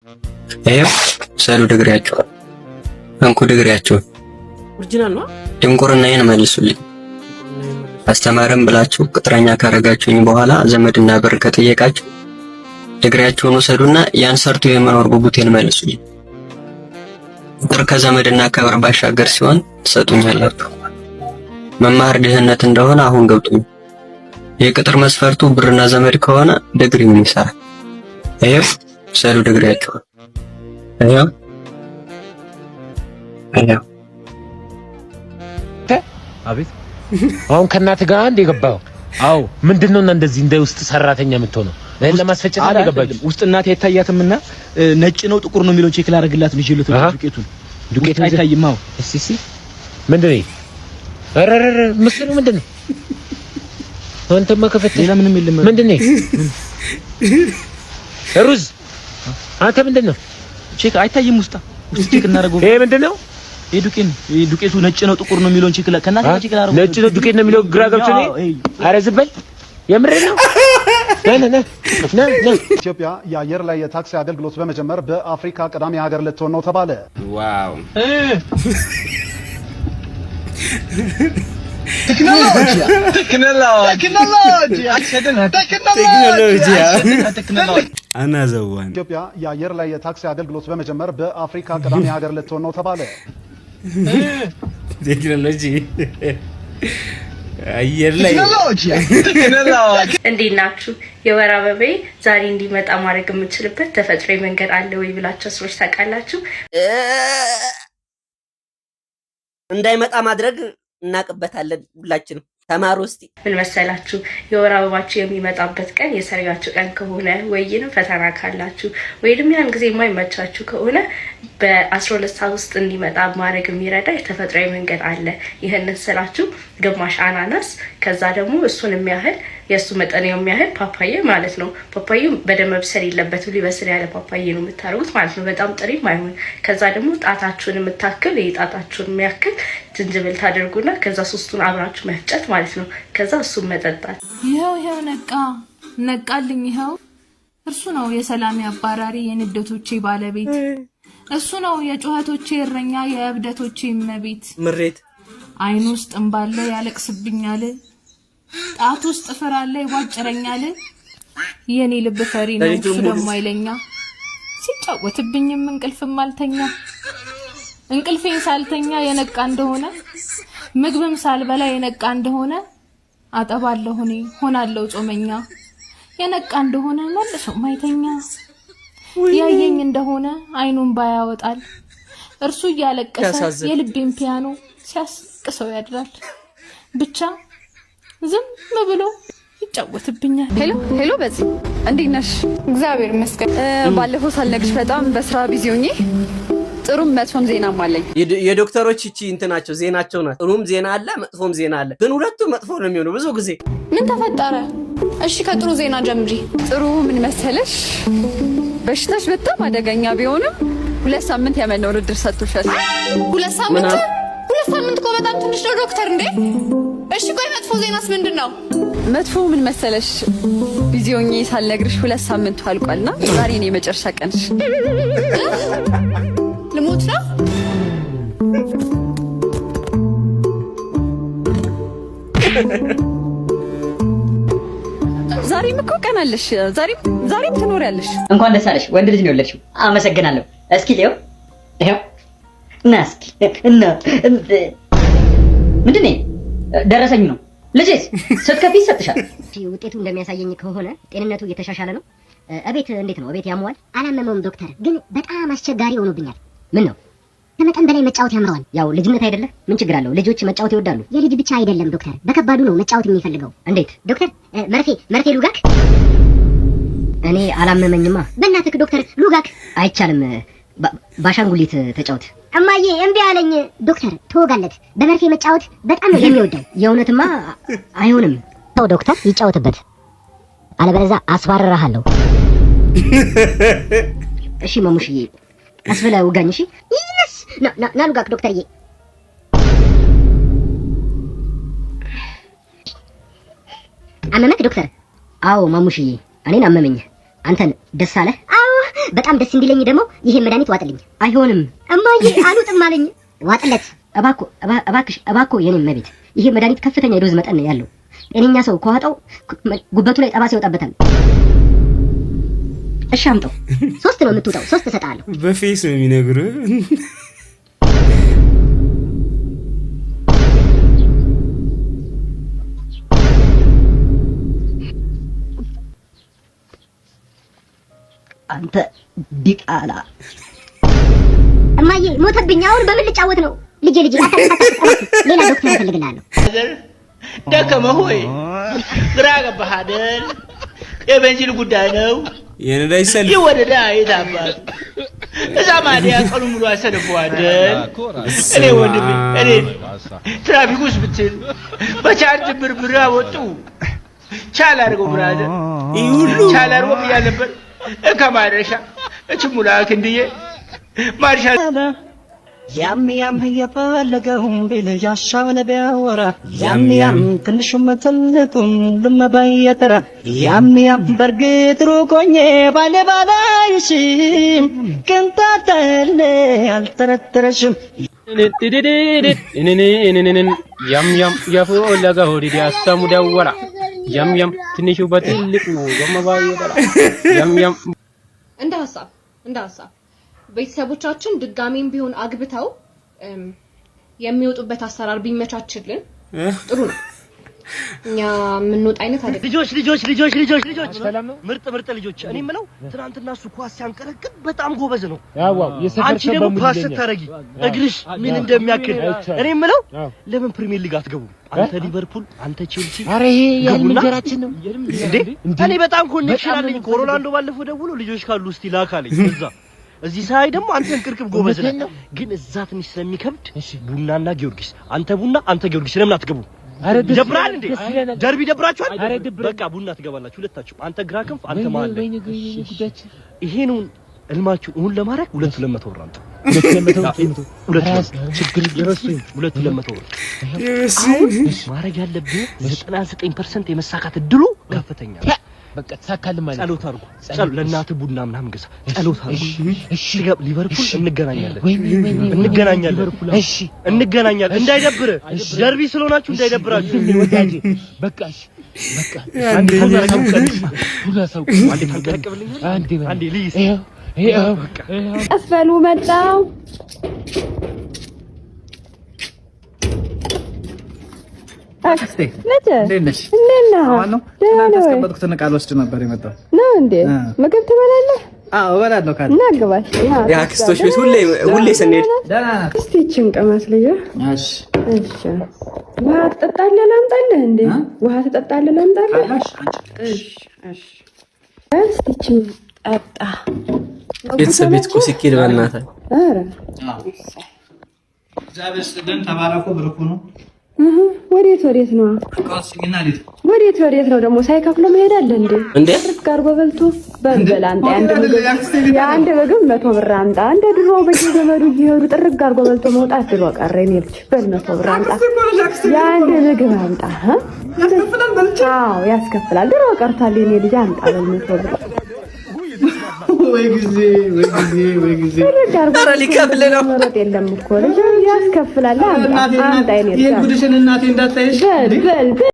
ይኸው ውሰዱ ድግሪያቸውን፣ እንኩ ድግሪያቸውን። Original ነው። ድንቁርናዬን መልሱልኝ። አስተማረም ብላችሁ ቅጥረኛ ካረጋችሁኝ በኋላ ዘመድና ብር ከጠየቃችሁ ድግሪያቸውን ውሰዱና ያን ሰርቶ የመኖር ጉጉቴን መልሱልኝ። ፍቅር ከዘመድና ከብር ባሻገር ሲሆን ትሰጡኛላችሁ። መማር ድህነት እንደሆነ አሁን ገብቶኛል። የቅጥር መስፈርቱ ብርና ዘመድ ከሆነ ድግሪ ምን ይሰራል? ይኸው ውሰዱ ድግሪያቸውን። ይኸው ይኸው። አቤት። አሁን ከእናትህ ጋር አንድ የገባኸው? አዎ። ምንድን ነው እና እንደዚህ እንደ ውስጥ ሰራተኛ የምትሆነው? እህል ለማስፈጨት አይደል የገባችው? ውስጥ እናቴ አይታያትም እና ነጭ ነው ጥቁር ነው የሚለውን check ላደርግላት ነው ይዤለት ዱቄቱን። ዱቄቱ አይታይም። አዎ። እስቲ እስቲ፣ ምንድን ነው? ኧረ ኧረ፣ ምስሉ ምንድን ነው? አንተማ ከፈተሽ ሌላ ምንም የለም። ምንድን ነው? ሩዝ። አንተ ምንድን ነው? Check አይታይም። ውስጥ ውስጥ check እናደርገው። ይሄ ምንድን ነው? ይሄ ዱቄት ነው። ይሄ ዱቄቱ ነጭ ነው ጥቁር ነው የሚለውን check ከእናቴ ጋር check ላደርገው። ነጭ ነው ዱቄት ነው የሚለው ግራ ገብቶ ነው። ኧረ ዝም በል፣ የምሬን ነው። ና ና ና ና ና። ኢትዮጵያ የአየር ላይ የታክሲ አገልግሎት በመጀመር በአፍሪካ ቀዳሚ ሀገር ልትሆን ነው ተባለ። Wow. تكنولوجيا تكنولوجيا ቴክኖሎጂያ another one. ኢትዮጵያ የአየር ላይ የታክሲ አገልግሎት በመጀመር በአፍሪካ ቀዳሚ ሀገር ልትሆን ነው ተባለ። ቴክኖሎጂ አየር ላይ። እንዴት ናችሁ? የወር አበባዬ ዛሬ እንዲመጣ ማድረግ የምችልበት ተፈጥሯዊ መንገድ አለ ወይ ብላችሁ ሰዎች ታውቃላችሁ? እንዳይመጣ ማድረግ እናቅበታለን ሁላችንም። ተማሩ እስቲ። ምን መሰላችሁ? የወር አበባችሁ የሚመጣበት ቀን የሰርጋችሁ ቀን ከሆነ ወይንም ፈተና ካላችሁ ወይንም ያን ጊዜ የማይመቻችሁ ከሆነ በ12 ሰዓት ውስጥ እንዲመጣ ማድረግ የሚረዳ የተፈጥሯዊ መንገድ አለ። ይህንን ስላችሁ ግማሽ አናናስ፣ ከዛ ደግሞ እሱን የሚያህል፣ የእሱ መጠን የሚያህል ፓፓዬ ማለት ነው። ፓፓዬ በደንብ መብሰል የለበትም። ሊበስል ያለ ፓፓዬ ነው የምታደርጉት ማለት ነው። በጣም ጥሬም አይሆን። ከዛ ደግሞ ጣታችሁን የምታክል፣ ጣታችሁን የሚያክል ዝንጅብል ታደርጉና ከዛ ሶስቱን አብራችሁ መፍጨት ማለት ነው። ከዛ እሱን መጠጣት። ይኸው ይኸው ነቃ ነቃልኝ። ይኸው እርሱ ነው የሰላሜ አባራሪ፣ የንዴቶቼ ባለቤት። እሱ ነው የጩኸቶቼ እረኛ፣ የእብደቶቼ እመቤት። ምሬት። አይኑ ውስጥ እምባለ ያለቅስብኛል፣ ጣት ውስጥ ጥፍር አለ ይቧጭረኛል። የኔ ልብ ፈሪ ነው ሌሊቱን እሱ ሙሉ። ደግሞ አይለኛ። ሲጫወትብኝም እንቅልፍም አልተኛ። እንቅልፌን ሳልተኛ የነቃ እንደሆነ፣ ምግብም ሳልበላ የነቃ እንደሆነ፣ አጠባለሁ እኔ ሆናለሁ ጾመኛ። የነቃ እንደሆነ መልሶ ማይተኛ። ያየኝ እንደሆነ አይኑን ባያወጣል። እርሱ እያለቀሰ ያሳዝን። የልቤን ፒያኖ ሲያስቅሰው ያድራል። ብቻ ዝም ብሎ ይጫወትብኛል። Hello hello፣ በዚህ እንዴት ነሽ? እግዚአብሔር ይመስገን። ባለፈው ሳልነግርሽ በጣም በስራ busy ሆኜ ጥሩም መጥፎም ዜናም አለኝ። የዶክተሮች እቺ እንትናቸው ዜናቸው ናት። ጥሩም ዜና አለ፣ መጥፎም ዜና አለ። ግን ሁለቱም መጥፎ ነው የሚሆነው ብዙ ጊዜ። ምን ተፈጠረ? እሺ ከጥሩ ዜና ጀምሪ። ጥሩ ምን መሰለሽ፣ በሽታሽ በጣም አደገኛ ቢሆንም 2 ሳምንት የመኖር እድል ሰጥቶሻል። 2 ሳምንት? ምን? 2 ሳምንት እኮ በጣም ትንሽ ነው ዶክተር። እንዴ፣ እሺ ቆይ መጥፎ ዜናስ ምንድን ነው? መጥፎ ምን መሰለሽ፣ busy ሆኜ ሳልነግርሽ 2 ሳምንቱ አልቋልና ዛሬ ነው የመጨረሻ ቀንሽ። ልሞት ነው? ዛሬም እኮ ቀን አለሽ። ዛሬም ዛሬም ትኖሪያለሽ። እንኳን ደስ አለሽ፣ ወንድ ልጅ ነው የወለድሽው። አመሰግናለሁ። እስኪ ሊየው፣ ይኸው እና እስኪ እና ምንድን ነው ደረሰኙ ነው። ልጄስ ስትከፊ ይሰጥሻል። ውጤቱ እንደሚያሳየኝ ከሆነ ጤንነቱ እየተሻሻለ ነው። እቤት እንዴት ነው? እቤት ያመዋል? አላመመውም ዶክተር፣ ግን በጣም አስቸጋሪ ሆኖብኛል። ምን ነው? ከመጠን በላይ መጫወት ያምረዋል። ያው ልጅነት አይደለ? ምን ችግር አለው? ልጆች መጫወት ይወዳሉ። የልጅ ብቻ አይደለም ዶክተር፣ በከባዱ ነው መጫወት የሚፈልገው። እንዴት ዶክተር? መርፌ መርፌ ልውጋክ? እኔ አላመመኝማ። በእናትህ ዶክተር ልውጋክ። አይቻልም። በአሻንጉሊት ተጫወት። እማዬ እምቢ አለኝ። ዶክተር ትወጋለት። በመርፌ መጫወት በጣም ነው የሚወደው። የእውነትማ አይሆንም። ተው ዶክተር ይጫወትበት፣ አለበለዚያ አስባርርሃለሁ። እሺ መሙሽዬ፣ ቀስ ብለህ ውጋኝ። እሺ yes፣ ና ና ና ልውጋክ ዶክተርዬ። አመመክ ዶክተር? አዎ ማሙሽዬ፣ እኔን አመመኝ። አንተን ደስ አለህ? አዎ። በጣም ደስ እንዲለኝ ደግሞ ይሄ መድኃኒት ዋጥልኝ። አይሆንም እማዬ፣ አልውጥም አለኝ። ዋጥለት እባክዎ፣ እባክሽ፣ እባክዎ የኔ እመቤት። ይሄ መድኃኒት ከፍተኛ የ dose መጠን ነው ያለው። ጤነኛ ሰው ከዋጠው ጉበቱ ላይ ጠባሳ ይወጣበታል። እሺ አምጠው። ሶስት ነው የምትውጠው፣ ሶስት እሰጥሃለሁ። በ face ነው የሚነግሩህ። አንተ ዲቃላ። እማዬ ሞተብኝ። አሁን በምን ልጫወት ነው? ልጄ፣ ልጄ፣ አታልቅስ፣ ሌላ ዶክተር እፈልግልሃለሁ። ደከመህ ወይ? ግራ ገባህ አይደል? የቤንዚን ጉዳይ ነው። የነዳጅ ሰልፍ። ይወደዳ የታባቱ እዛ ማዲያ ቀኑ ሙሉ አሰልፈው አይደል? እኔ ወንድሜ፣ እኔ ትራፊክ ውስጥ ብትል በቻርጅ ብርብር አወጡ። ቻል አድርገው brother፣ ይህ ሁሉ ቻል አድርገው ብያለሁ ነበር። እከ ማረሻ እች ሙላ ክንድዬ ማርሻ። ያም ያም የፈለገውን ቢል ያሻውን ቢያወራ፣ ያም ያም ትንሹም ትልቁም ሁሉም በየተራ፣ ያም ያም በርግጥ ሩቅ ሆኜ ባለ ባላይሽም ቅንጣት አልጠረጠረሽም። ያም ያም የፈለገው ዲያሰሙ ደወላ፣ ያም ያም ትንሹ በትልቁ ገመባ ይበላ፣ ያም ያም። እንደ ሀሳብ ቤተሰቦቻችን ድጋሜም ቢሆን አግብተው የሚወጡበት አሰራር ቢመቻችልን ጥሩ ነው። እኛ የምንወጣ አይነት አይደለም። ልጆች፣ ልጆች፣ ልጆች፣ ልጆች፣ ልጆች፣ ምርጥ ምርጥ ልጆች። እኔ የምለው ትናንትና እሱ ኳስ ሲያንቀረቅብ በጣም ጎበዝ ነው። አንቺ ደግሞ ፓስ ስታረጊ እግርሽ ምን እንደሚያክል። እኔ የምለው ለምን ፕሪሚየር ሊግ አትገቡም? አንተ ሊቨርፑል፣ አንተ ቼልሲ። ኧረ ይሄ የህልም እንጀራችን ነው። እንዴ! እኔ በጣም connection አለኝ እኮ። ሮናልዶ ባለፈው ደውሎ ልጆች ካሉ እስቲ ላክ አለኝ። እዛ እዚህ ሳይ ደግሞ አንተ እንቅርቅብ ጎበዝ ነህ፣ ግን እዛ ትንሽ ስለሚከብድ ቡናና ጊዮርጊስ፣ አንተ ቡና፣ አንተ ጊዮርጊስ ለምን አትገቡም? ይደብራል እንዴ? ደርቢ ይደብራችኋል? በቃ ቡና ትገባላችሁ ሁለታችሁ። አንተ ግራ ክንፍ፣ አንተ መሀል ላይ። ይሄን ህልማችሁ እውን ለማድረግ 200 200 ብር አምጡ። 200 200 ብር አሁን ማድረግ ያለብህ 99% የመሳካት እድሉ ከፍተኛ ነው። በቃ ተሳካልን ማለት ነው። ጸሎት አድርጉ። ጸሎት ለእናትህ ቡና ምናምን ግዛ። ጸሎት አድርጉ። ሊቨርፑል እንገናኛለን፣ እንገናኛለን፣ እንገናኛለን። እንዳይደብርህ፣ ደርቢ ስለሆናችሁ እንዳይደብራችሁ። ወዳጄ በቃ እሺ፣ በቃ አንዴ አንዴ አንዴ አንዴ ልይዝ። ይኸው። ቀስ በሉ፣ መጣው። እንዴት ነሽ? ትናንት ያስቀመጥኩትን ዕቃ ልወስድ ነበር የመጣሁት። ነው እንዴ? ምግብ ትበላለህ? አዎ እበላለሁ። ካለ እና ግባ። የአክስቶች ቤት ሁሌ ሁሌ ስንሄድ እስቲ ይህችን ቅመስ ልጄ። እሺ። እሺ። ውሃ ትጠጣለህ? ላምጣልህ እንዴ? ውሃ ትጠጣለህ? ላምጣልህ? እሺ፣ እሺ። እስቲ ይህችን ጠጣ። ቤተሰብ ቤት እኮ ሲኬድ በእናትህ ኧረ እግዚአብሔር ይስጥልን። ተባረኩ፣ ብሩክ ሁኑ። ወዴት ወዴት ነው? ወዴት ወዴት ነው ደግሞ? ሳይከፍሉ መሄድ አለ እንዴ? እንዴ? ጥርግ አድርጎ በልቶ በል አምጣ። የአንድ ምግብ 100 ብር አምጣ። እንደ ድሮ በየዘመዱ እየሄዱ ጥርግ አድርጎ በልቶ መውጣት ድሮ ቀረ። የኔ ልጅ በል 100 ብር አምጣ። የአንድ ምግብ አምጣ። አዎ ያስከፍላል። ድሮ ቀርቷል። የኔ ልጅ አምጣ በል 100 ብር። ወይ ጊዜ፣ ወይ ጊዜ፣ ወይ ጊዜ! ጥርግ አድርጎ ኧረ ሊከፍል ነው። መሮጥ የለም እኮ ልጅ፣ ያስከፍላል። አምጣ፣ አምጣ የኔ ልጅ። ይሄን ጉድሽን እናቴ እንዳታይሽ። በል በል።